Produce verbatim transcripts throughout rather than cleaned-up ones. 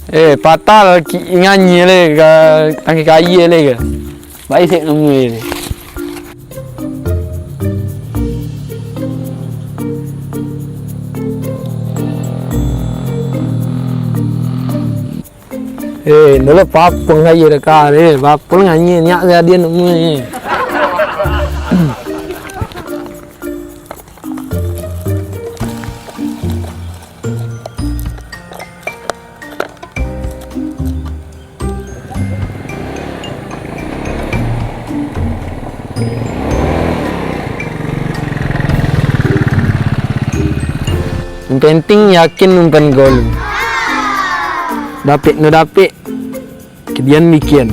Eh, patah lah ki-, nganyia le ka tangki kaia le ka. Baik sek nemu le. Eh, dulu papung kaia deka le, papung nganyia niak sadian nemu le. Nan penting yakin umpan gol. Dapek no dapek, kidian bikin.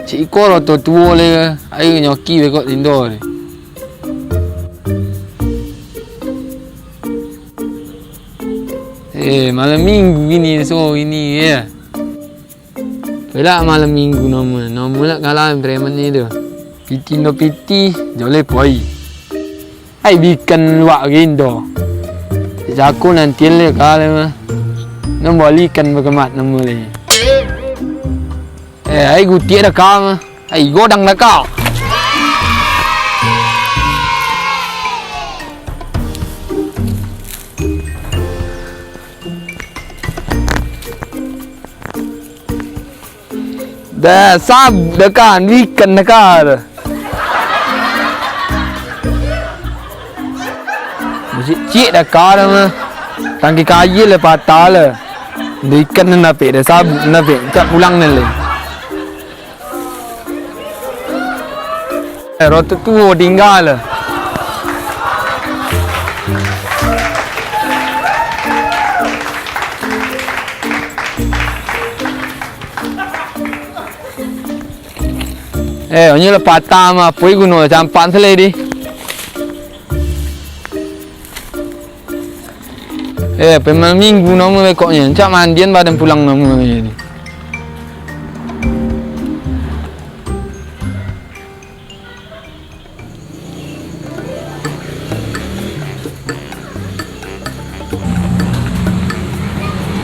Cik iko lo tu tuo le, aia nyoki bekok tindo le. Eh, malam minggu gini, so gini, ya. Belak malam minggu namo, namo lah kalah preman ni tu. Piti no piti, joleh poi. Ai bikan luak gindo. Jaku nanti le kalah mah. Nang balikan bakamat namo le. Eh, ai gutiak dah ka mah. Ai godang dah ka. Dah, sabuk dah ka, ikan dah ka dah. Musik cik dah ka dah mah. Tangki kaia lah patah lah. Dah ikan nan dapek dah, sabuk nan dapek. Cak pulang nan lai. Eh, rotok tuo tingga lah. Eh, onyo lah patah mah, apo guno campak selai di. Eh, apo malam minggu namo bekoknyo, cak mandian badan pulang namo ni.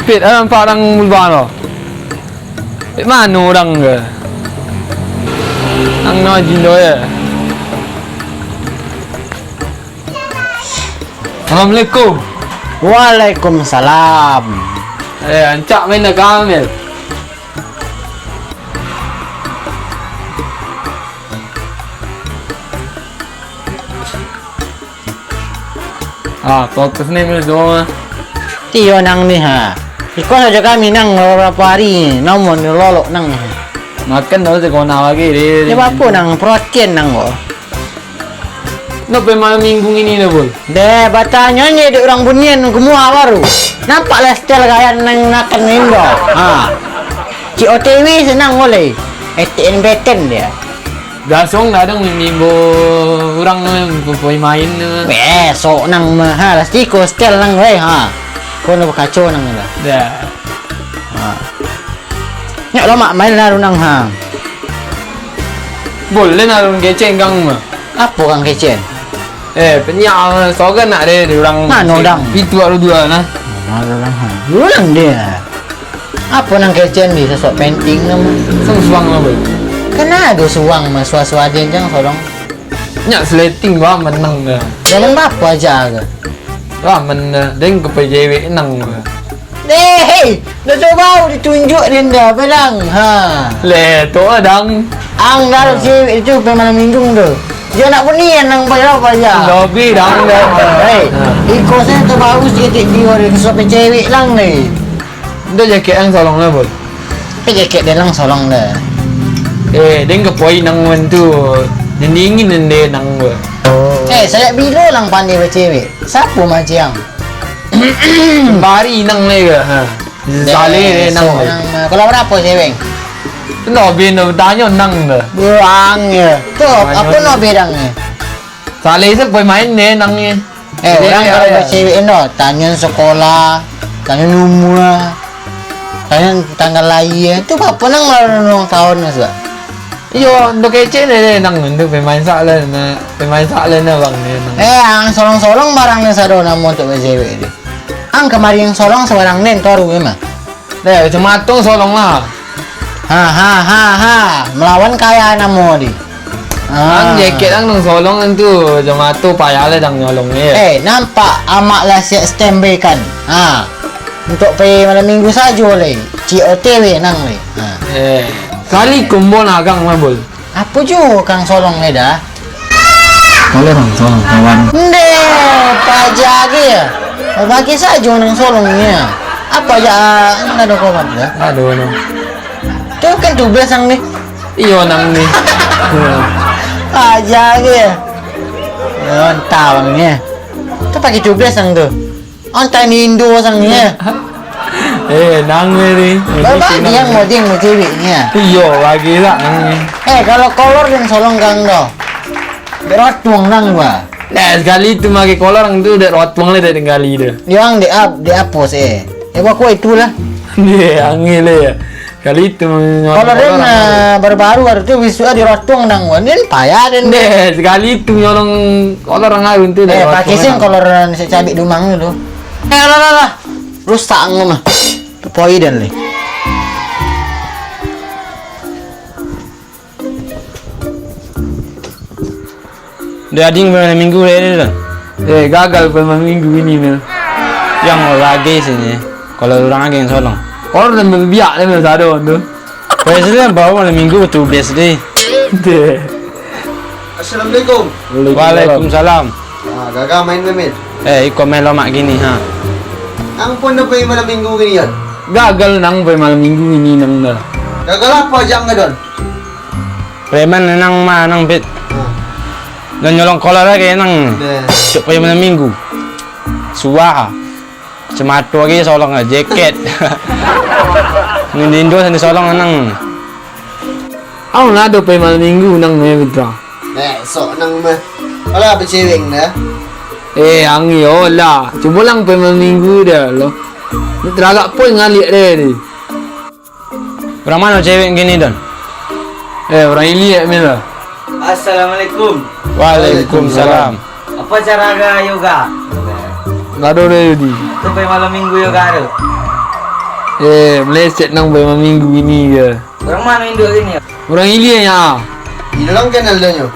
Pit, ah, nampak urang bulbang tu? Pit mano urang ke? Nang no jindo ya. Assalamualaikum. Waalaikumsalam. Eh, rancak main dah kami. Ah, fokus ni, Mil, doa. Iyo nang ni, ha. Iko sajo kami nang babarapo ari ni, namun lolok nang ni. Makan dah se kona lagi, di. Iyo, apo nang, protein nang ko. Napo malam minggu ini dah, Bul? Deh, batanyo ni dek urang bunian gumua baru. Nampak lah setel gaya nang makan indo. Ha. Cik O T W senang boleh. Eten beten dia. Gasong kadang mimbo urang main-main. Besok nang mahal, pasti ko setel nang, weh, ha. Ko nang bakaco nang lah. Dah. Ha. Nyak lo mak main lah runang, ha. Boleh nak run keceng kang mah. Apo kang keceng? Eh, penyak, sogan nak deh, di urang. Mano dang? Itu baru dua nah. Mano dang, ha? Ulang dia. Apo nang kecen di sosok penting nama? Sang suang lah, Boy. Kan ado suang mah, sua-sua aden jang sorong. Nyak seleting bah menang dah. Jalan bapa aja ke? Wah, men, deng kepe jewek nang. Eh, hei, dah coba ditunjuk dia nda, Bang. Ha. Leh, tu lah, Dang. Ang dah cewek tu pai malam minggu tu. Dia nak bunian nang bayar apa ya? Lobi, Dang, dah. Hei, iko saya tu baru sikit dia, dia sampai cewek lang ni. Dah jaket ang solong lah, Bol. Tapi jaket dia lang solong dah. Eh, dia ke poi nang wan tu. Dingin nende nang tu. Eh, sajak bilo lang pandai bacewek? Siapa mancing? Bari nang le ke? Ha. Saleh le nang le. Kalau berapa cewek? No bin tanyo nang le. Buang ya. Tu apa no bedang ni? Saleh se poi main ne nang ni. Eh, orang kalau bacewek no, tanyo sekolah, tanyo nomor, tanyo tanggal lahir. Tu apa nang lalu nang tahun ni sudah? Iyo, untuk kecek ni, ni, nang untuk pemain sak lah, nah, pemain sak lah, nah, bang, ni, nang. Eh, ang solong-solong barang ni sado namo untuk bacewek ni. Ang kamari ang solong sabarang ni, toru memang. Deh, macam mato solong lah. Ha, ha, ha, ha. Melawan kaya namo di. Ha. Ang jaket ang nang solong tu, macam mato payah lah dang nyolong ni. Eh, nampak amak lah siap standby kan. Ha. Untuk pai malam minggu sajo le. Cik O T W nang le. Ha. Eh, kali kumbon agang mah, Bol. Apo juo kang solong le dah? Kalau nang solong kawan. Ndeh, paja agi ya. Bagi sajo nang solong ni. Apa ja, ah, ndak ado kawan dah. Aduh, no. Tu kan tugas nang ni. Iyo, nang ni. Paja agi ya. Entah bang ni. Tu pakai tugas nang tu. Ontai nindo sang ni. Eh, nang ni. Baba diang modeng maceweknya. Iyo, bagi lah nang ni. Eh, kalau kolor dan solong gang do. Berotung nang gua. Nah, sekali tu makai kolor nang tu dek rotung le dek gali tu. Yang dek ap, dek apo se? Ya, gua kuat itulah. Dia angin le ya. Kali tu nyolong. Kalau den, ah, baru-baru hari tu, bisuak di rotuang nang wan, den payah den. Deh, sekali tu nyolong kolor nang arun tu, deh, pakai rotuang sen nang. Kolor nang si cabik dumang tu. Eh, lah, lah, lah. Rusak nang mah. Tu poi den le. Dek ading pai malam minggu dek tu. Eh, gagal pai malam minggu ini, Mil. Yang olahraga sini. Kalau urang aja yang solong. Orang dah biak dia, Mil, sado tu. Pai sini baru malam minggu tu best deh. Deh. Assalamualaikum. Waalaikumsalam. Ah, gagal main, Mil. Eh, iko main lomak gini, ha. Ang pun dah pai malam minggu gini, Yon? Gagal nang pai malam minggu ini, nang dah. Gagal apa aja, Ang Gadon? Preman nang ma nang pit. Ah. Dan nyolong kolor lagi nang. Deh. Cuk pai malam minggu. Suah. Semato lagi solong jaket. Nindo sandi solong nang. Ang lah do pai malam minggu nang ni, Putra. Eh, sok nang mah. Alah, becewek dah. Eh, ang iyo lah. Cubo lang pai malam minggu dah lo. Ni teragak pun ngaliak deh ni. Urang mano cewek kini, Don? Eh, urang iliak, Mil. Assalamualaikum. Waalaikumsalam. Apa cara ga yoga? Nggak ada udah, Yudi. Tu pai malam minggu yoga tu. Eh, meleset nang pai malam minggu ini ya. Urang mano induak kini? Urang iliak ya. Di dalam kenal dah nyo.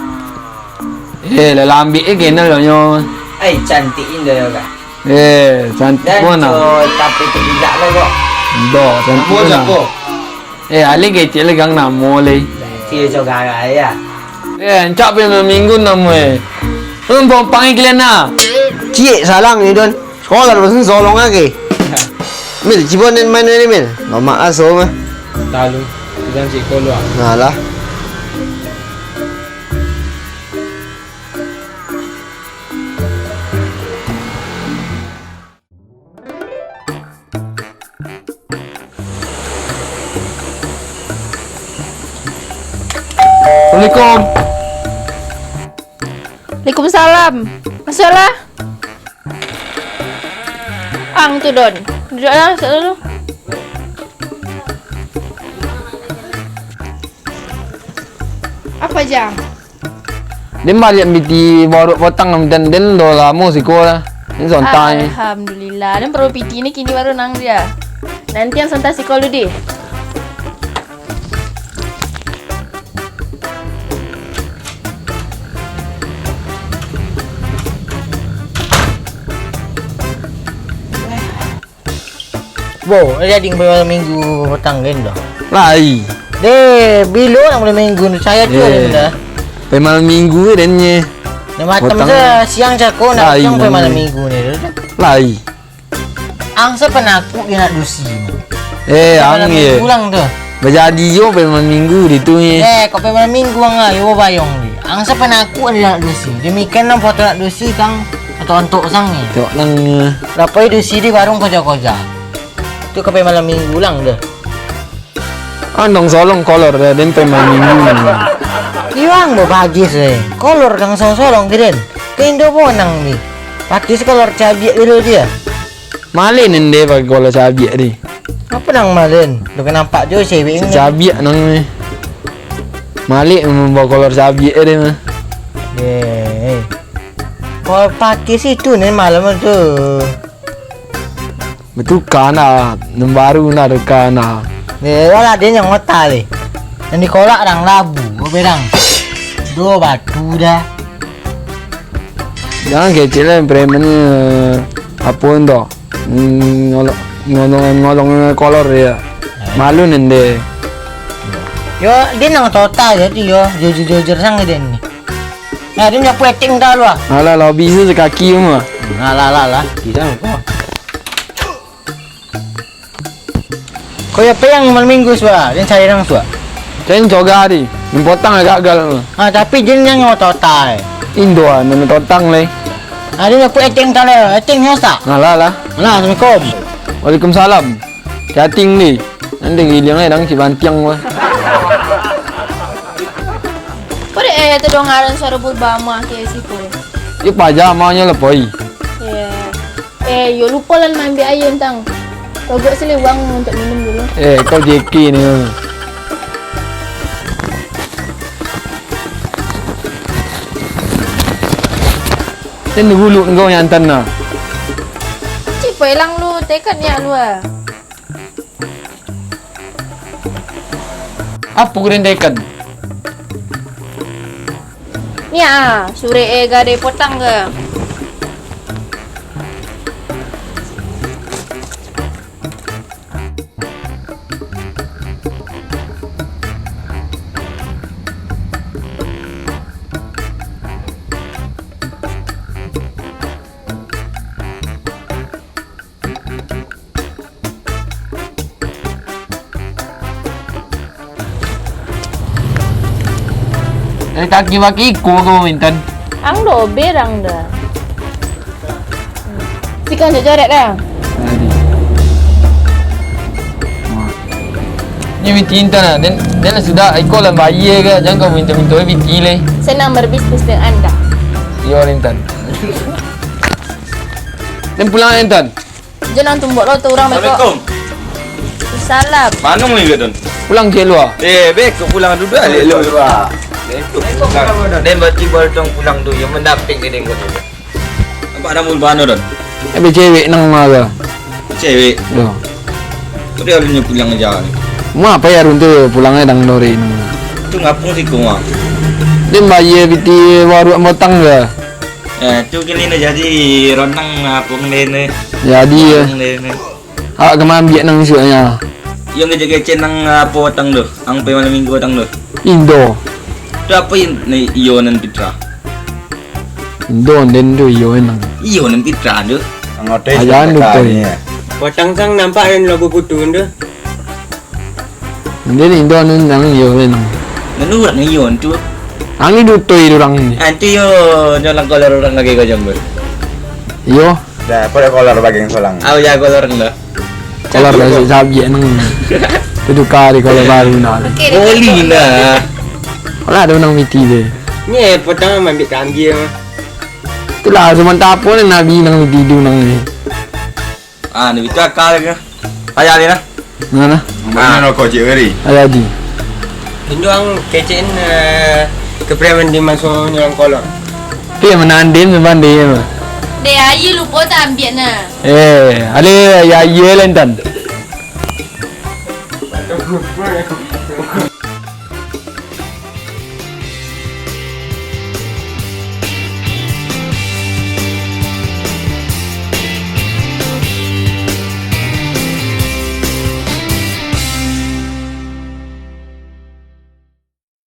Eh, lah lambik eh kenal dah nyo. Ai, cantik indah yoga. Eh, cantik pun ah. Dan tapi tu tidak lah kok. Dah, cantik pun ah. Eh, alih kecil lagi ang namo le. Kecil saudara ya. Eh, ancak pai malam minggu namo eh. Hmm, pompang eh kalian ah. Ciek salang ni, Don. Sekolah terus solong lagi. Mil, cibo nen main ni, Mil. Lomak aso mah. Talu. Jangan cik kolua. Nah lah. Assalamualaikum. Waalaikumsalam. Masuaklah. Ang tu, Don. Duduaklah, situ dulu. Apa, Jang? Den baliak piti baru potang, den, den do lamo siko lah. Ni sontai. Alhamdulillah. Den baru piti ni kini baru nang dia. Nanti ang sontai siko lu deh. Bo, jadi pai malam minggu patang den doh. Lai. Deh, bilo nak malam minggu ni, saya tu. Deh. Dah. Pai malam minggu den nye. Dah matam patang. Siang cako nak. Lai, siang pai malam minggu ni doh. Lai. Ang sa panakuik di anak dusi. Eh, ang ye. Pulang tu. Bajadi jo pai malam minggu di tu ye. Eh, kok pai malam minggu ang ayo bayong di. Ang sa panakuik di anak dusi. Demikian nang foto anak dusi kang antok-antok sang ye. Tok nang. Rapai dusi di warung koja-koja. Tu ka pai malam minggu lang tu. Andong solong kolor dah, den pai malam minggu. Iwang bo bagis eh. Kolor kang solong-solong kiden. Kendo bo nang ni. Pakai sekolor cabiak dulu dia. Malen ende pakai kolor cabiak di. Apa nang malen? Lu kan nampak jo cewek ni. Cabiak nang ni. Malik membawa kolor cabiak dia mah. Eh. Kau pakai situ ni malam tu. Betuka nah, nan baru nah tuka nah. Eh, lah dia yang otak ni. Yang dikolak orang labu, kau berang. Duo batu dah. Jangan kecil lah preman ni, eh, apa tu? Hmm, ngolong, ngolong, ngolong kolor ya. Malu nende. Yo, dia nang total je tu yo, jujur-jujur sang dia ni. Nah, dia nyapu eting dah lu ah. Alah, lah bisa sekaki mah. Nah, lah, lah, lah. Kisah kau. Kau ya payang malam minggu suah, dia cari orang suah. Saya coga di, potang agak gagal. Ah, tapi dia yang mau total. Indo ah, nang totang lai. Ah, dia nyapu eting dah lah, eting nyosak. Nah, lah, lah. Nah, assalamualaikum. Waalaikumsalam. Chatting ni. Nanti giling lai dang cibantiang mah. Kok dek eh terdengaran suara purba mah ke situ? Yo pajamanya lah poi. Ya. Eh, yo lupo lah maambiak aia, Tang. Rogok saliwang untuak minum dulu. Eh, kau J K ni. Ten dulu engkau nyantan nah. Cik, pelang lu, tekad niat lu ah. Apo kau rentekan? Ni ah, surek eh gadai potang ke? Eh, kaki baki iko ko Intan. Ang do berang dah. Sikan jo jorek dah. Ni biti Intan ah. Den, den lah sudah iko lah bayar ke. Jangan kau minta-minta biti lai. Senang berbisnis dengan anda. Iyo, Intan. Den pulang, Intan. Jan ang tumbok lo tu urang beko. Assalamualaikum. Salam. Manung ni gadon? Pulang cek lua. Eh, beko pulang duduk alek lu. Beko pulang. Den bati baru tong pulang tu, yang mendapik ni den gadon. Nampak dah mun bano don? Tapi cewek nang mah. Cewek? Yo. Tapi alunnya pulang aja ni. Mau apa ya Run tu pulang aja dang dori nang. Tu ngapung siko mah. Den bayar piti waruak motang ke? Eh, tu kini dah jadi ronang apung deh ni. Jadi, ya. Apung deh ni. Awak ka maambiak nang isuaknyo. Iyo, ngecek-ngecek nang apo patang tu? Ang pai malam minggu patang tu. Indo. Tu apo in-, ni iyo nan pitra? Indo, den tu iyo nang. Iyo nan pitra tu. Ang otai. Ajan tu, Toy. Patang sang nampak nan labu putu tu. Dia ni, Indo ni nang iyo, men. Menurut ni iyo tu. Ang ni dutoi urang ni. Antu iyo, nyolang kolor urang lagi kau jambu. Iyo. Dah, pada kolor bagian solang. Au ya kolor dah. Kolor lah si sabiak nang. Itu tukar di kolor baru nah. Okey, dah. Boleh lah. Kalau ada nang miti dia. Ni eh, petang ambil kambing. Itulah, sementara apa ni Nabi nang miti tu nang ni. Ah, ni itu akal ke? Payah ni lah. Mana? Mana rokok cik Weri? Ada di. Induang kecek, eh, kepreman di masuk nyolang kolor. Tu yang menandin memang dia mah. Dek ayi lupa tak ambil nah. Eh, ada ya ye lentan.